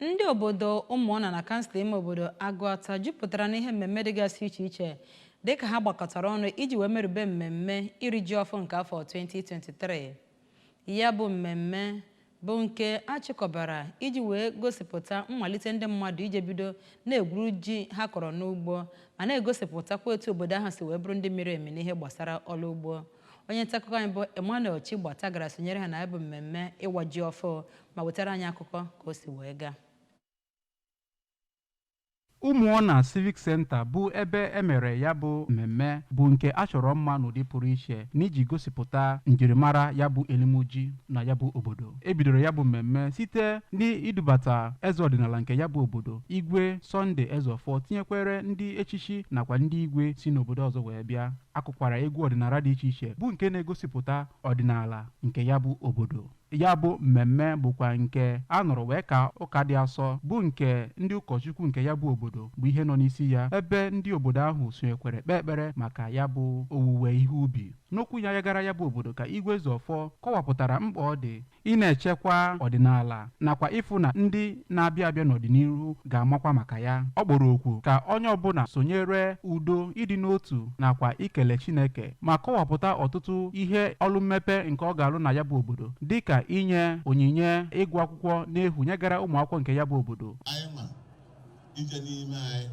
Ndị obodo Ụmụọna na kansụl ime obodo Agụata jupụtara n'ihe mmemme dịgasị iche iche dịka ha gbakọtara ọnụ iji wee merube mmemme iri ji ọfụ nke afọ 2023. Ya bụ mmemme bụ nke a chịkọbara iji wee gosipụta mmalite ndị mmadụ ije bido na-egwuru ji ha kọrọ n'ugbo, ma na-egosipụtakwa etu obodo ahụ si wee bụrụ ndị miri emi n'ihe gbasara ọrụ ugbo. Onye nta akụkọ anyị bụ Emmanuel Chigbata gara sonyere ha na ya bụ mmemme ịwa ji ọfụ ma wetara anyị akụkọ ka o si wee gaa. Ụmụọna Civic Center bụ ebe e mere ya bụ mmemme, bụ nke a chọrọ mma n'ụdị pụrụ iche n'iji gosipụta njirimara ya bụ elimuji na ya bụ obodo. E bidoro ya bụ mmemme site n'idubata eze ọdịnala nke ya bụ obodo, Igwe Sunday Ezeofor, tinyekwere ndị echichi nakwa ndị igwe si n'obodo ọzọ wee bịa. Akụkwara egwu ọdịnala dị iche iche bụ nke na-egosipụta ọdịnala nke ya bụ obodo. Ya bụ mmemme bụkwa nke a nọrọ wee ka ụka dị asọ, bụ nke ndị ụkọchukwu nke ya bụ obodo bụ ihe nọ n'isi ya, ebe ndị obodo ahụ sonyekwere kpee ekpere maka ya bụ owuwe ihe ubi. N'okwu ya gara ya bụ obodo, ka Igwe Ezeofor kọwapụtara mkpa ọ dị ị na-echekwa ọdịnala nakwa ịfụ na ndị na-abịa abịa n'ọdịnihu ga-amakwa maka ya. Ọ kpọrọ okwu ka onye ọbụla sonyere udo, ịdị n'otu nakwa ikele Chineke, ma kọwapụta ọtụtụ ihe ọlụ mmepe nke ọ ga-alụ na ya bụ obodo, dịka inye onyinye ịgụ akwụkwọ n'efu nyegara ụmụ akwụkwọ nke ya bụ obodo. Anyị ma ije n'ime anyị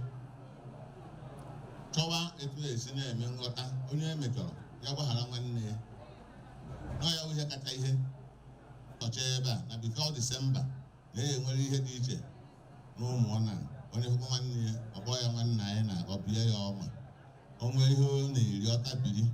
chọwa etu esi na-eme nghọta, onye emejọrọ ya gbaghara nwanne ya nọ ya. Ihe kacha ihe nọcha ebe a na before December na-enwere ihe dị iche na Ụmụọna. Onye hụkwa nwanne ya, ọ kpọọ ya nwanne anyị, na ọ bie ya ọma. O nwee ihe ọ na-eri, ọ tabiri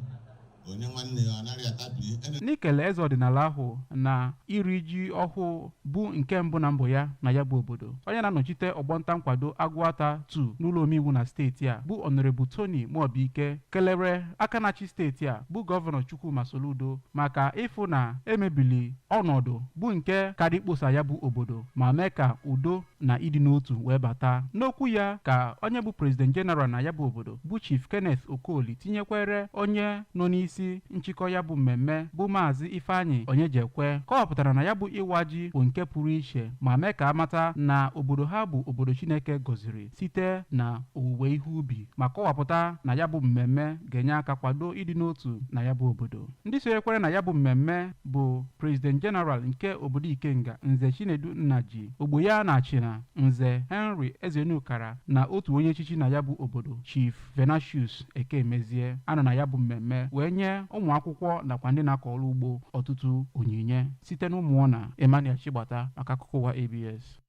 onye nwanne ya, ọ naghị atabiri. N'ikele eze ọdịnala ahụ na iri ji ọhụụ bụ nke mbụ na mbụ ya na ya bụ obodo, onye na-anọchite ọgbọnta nkwado Agụata 2 n'ụlọ omeiwu na steeti a, bụ Honorable Tony Muobike, kelere aka na-achị steeti a, bụ Gọvanọ Chukwuma Soludo, maka ịfụ na emebili ọnọdụ bụ nke karị ikposa ya bụ obodo ma mee ka udo na ịdị n'otu wee bata. N'okwu ya, ka onye bụ President General na ya bụ obodo, bụ Chief Kenneth Okoli, tinyekwere onye nọ n'isi nchịkọ ya bụ mmemme, bụ Maazị Ifeanyị Onyejekwe, kọwapụtara na ya bụ ịwa ji bụ nke pụrụ iche, ma mee ka amata na obodo ha bụ obodo Chineke gọziri site na owuwe ihe ubi, ma kọwapụta na ya bụ mmemme ga-enye aka kwado ịdị n'otu na ya bụ obodo. Ndị sonyekwere na ya bụ mmemme bụ President General nke obodo Ikenga, Nze Chinedu Nnaji, ogbo ya na Achịna, Nze Henry Ezenukara, na otu onye echichi na ya bụ obodo, Chief Venatius Ekemezie. Anọ na ya bụ mmemme wee nye ụmụ akwụkwọ nakwa ndị na-akọ ọrụ ugbo ọtụtụ onyinye. Site n'Ụmụọna, Emmanuel Chigbata maka akụkọ ụwa ABS.